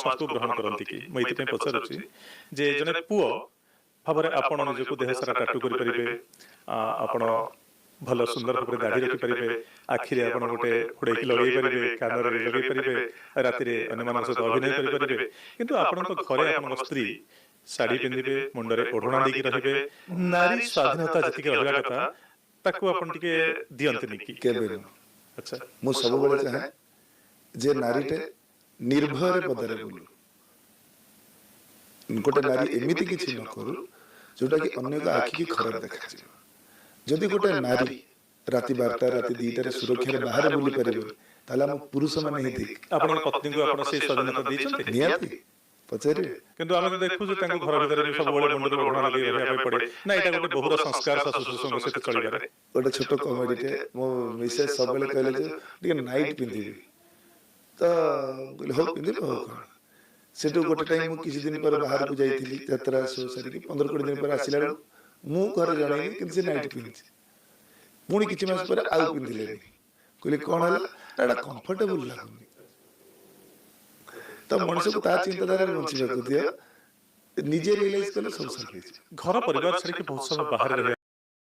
ସମାଜକୁ ଗ୍ରହଣ କରନ୍ତି କି? ମୁଁ ଏଇଥିପାଇଁ ପଚାରୁଛି ଯେ ଜଣେ ପୁଅ ଭାବରେ ଆପଣ ନିଜକୁ ଦେହ ସାରା ଟାଟୁ କରିପାରିବେ, ଆପଣ ଭଲ ସୁନ୍ଦର ଭାବରେ ଦାଢ଼ି ରଖିପାରିବେ, ଆଖିରେ ଆପଣ ଗୋଟେ ଘୋଡ଼େଇକି ଲଗେଇ ପାରିବେ, କାନରେ ଲଗେଇ ପାରିବେ, ରାତିରେ ଅନ୍ୟମାନଙ୍କ ସହିତ ଅଭିନୟ କରିପାରିବେ, କିନ୍ତୁ ଆପଣଙ୍କ ଘରେ ଆପଣଙ୍କ ସ୍ତ୍ରୀ ଶାଢ଼ୀ ପିନ୍ଧିବେ, ମୁଣ୍ଡରେ ଓଢ଼ଣା ଦେଇକି ରହିବେ। ନାରୀ ସ୍ୱାଧୀନତା ଯେତିକି ରହିବା କଥା, ତାକୁ ଆପଣ ଟିକେ ଦିଅନ୍ତିନି କି? କେବେ ନୁହଁ। ମୁଁ ସବୁବେଳେ ଚାହେଁ ଯେ ନାରୀଟେ ନିର୍ଭୟରେ ପଦାରେ ବୁଲୁ। ଗୋଟେ ନାରୀ ଏମିତି କିଛି ନ କରୁ ଯୋଉଟା କି ଅନ୍ୟଙ୍କ ଆଖିକି ଖରାପ ଦେଖାଯିବ। ଯଦି ଗୋଟେ ନାରୀ ରାତି 12ଟା, ରାତି 2ଟାରେ ସୁରକ୍ଷାରେ ବାହାରେ ବୁଲି ପାରିବନି, ତାହେଲେ ଆମ ପୁରୁଷମାନେ ହିଁ ଠିକ। ଆପଣଙ୍କ ପତ୍ନୀଙ୍କୁ ଆପଣ ସେଇ ସ୍ୱାଧୀନତା ଦେଇଛନ୍ତି? ନିହାତି, ପଚାରିବେ। କିନ୍ତୁ ଆମେ ତ ଦେଖୁଛୁ, ତାଙ୍କୁ ଘର ଭିତରେ ବି ସବୁବେଳେ ମୁଣ୍ଡରେ ଓଢ଼ଣା ଲଗେଇ ରହିବା ପାଇଁ ପଡେ ନା। ଏଇଟା ଗୋଟେ ବୋହୂର ସଂସ୍କାର, ଶାଶୁ ଶ୍ୱଶୁରଙ୍କ ସହିତ ଚଳିବାରେ। ଗୋଟେ ଛୋଟ କମେଡିଟେ। ମୋ ମିସେସ୍ ସବୁବେଳେ କହିଲେ ଯେ ଟିକେ ନାଇଟ୍ ପିନ୍ଧିବି। ତ କହିଲି, ହଉ ପିନ୍ଧିବି, ହଉ କଣ। ସେଠୁ ଗୋଟେ ଟାଇମ୍ ମୁଁ କିଛି ଦିନ ପରେ ବାହାରକୁ ଯାଇଥିଲି, ଯାତ୍ରା ଶୋ ସାରିକି 15-20 ଦିନ ପରେ ଆସିଲା ବେଳକୁ ମୁଁ ଘରେ ଜଣେଇନି, କିନ୍ତୁ ସେ ନାଇଟ୍ ପିନ୍ଧିଛି। ପୁଣି କିଛି ମାସ ପରେ ଆଉ ପିନ୍ଧିଲେନି। କହିଲି, କଣ ହେଲା? ନା, ଏଇଟା କମ୍ଫର୍ଟେବୁଲ ଲାଗୁନି। ତ ମଣିଷକୁ ତା ଚିନ୍ତାଧାରାରେ ବଞ୍ଚିବାକୁ ଦିଅ। ନିଜେ ରିଏଲାଇଜ କଲେ ସବୁ ସଲ୍ଭ ହେଇଯିବ। ଘର ପରିବାର ଛାଡ଼ିକି ବହୁତ ସମୟ ବାହାରେ ରହିବା